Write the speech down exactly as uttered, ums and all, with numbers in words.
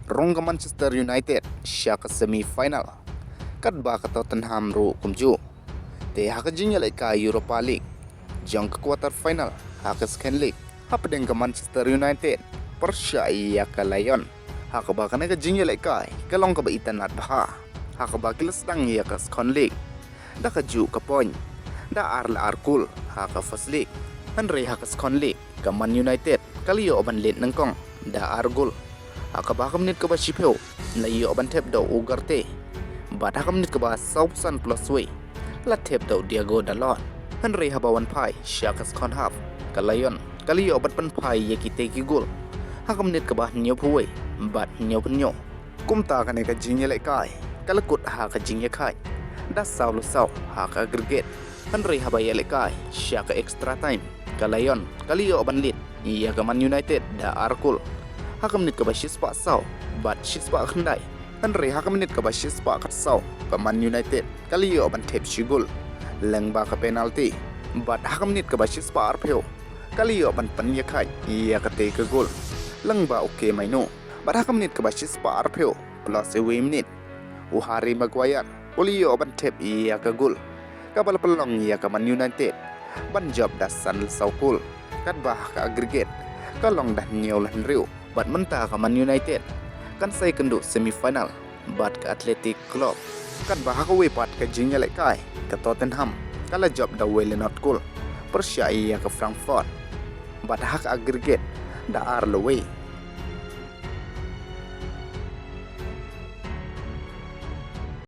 rung ka Manchester United sha ka semi final, katba ka Tottenham ruh kumjuh. Te ha ka jingïalehkai Europa League jong ka quarter final ha ka second leg, hapdeng ka Manchester United pyrshah ïa ka Lyon, ha kaba kane ka jingïalehkai ka long kaba itynnad bha, ha kaba ki la sdang ïa ka second leg da ka juh ka point, da ar la ar kol ha ka first leg. Hynrei ha ka second leg ka Man United ka la ïoh ban leit nyngkong da ar gol, ha kaba ha ka minit kaba shiphew la ïoh ban thep da u Ugarte, bad ha ka minit kaba sawphew san plus wei la thep da u Diogo Dalot. Hynrei haba wan phai sha ka second half, ka Lyon ka la ïoh ban pynphai ïa kitei ki gol ha ka minit kaba hynñiewphew wei bad hynñiewphew hynñiew. Kumta kane ka jingïalehkai ka la kut ha ka jingïakhaid da saw la saw ha ka aggregate. Hynrei haba ïalehkai sha ka extra time, ka Lyon ka la ïoh ban leit ïa ka Man United da ar kol ha ka minit kaba shispah saw bad shispah khyndai. Hynrei ha ka minit kaba shispah khatsaw ka Man United ka la ïoh ban thep shi gol lyngba ka penalty, bad ha ka minit kaba shispah arphew ka la ïoh ban pynïakhaid ïa katei ka gol lyngba u Kay Mainoo. Bad ha ka minit kaba shispah arphew plus wei minit, u Harry Maguire u la ïoh ban thep ïa ka gol, kaba la pynlong ïa ka Man United ban jop da san la saw kol, katba ha ka aggregate ka long da hynñiew la hynriew. Bad mynta ka Man United kan sa ïakynduh semi final bad ka Athletic Club, katba ha kawei pat ka jingïalehkai ka Tottenham ka la jop da wei la nod kol pyrshah ïa ka Frankfurt, bad ha ka aggregate da ar la wei.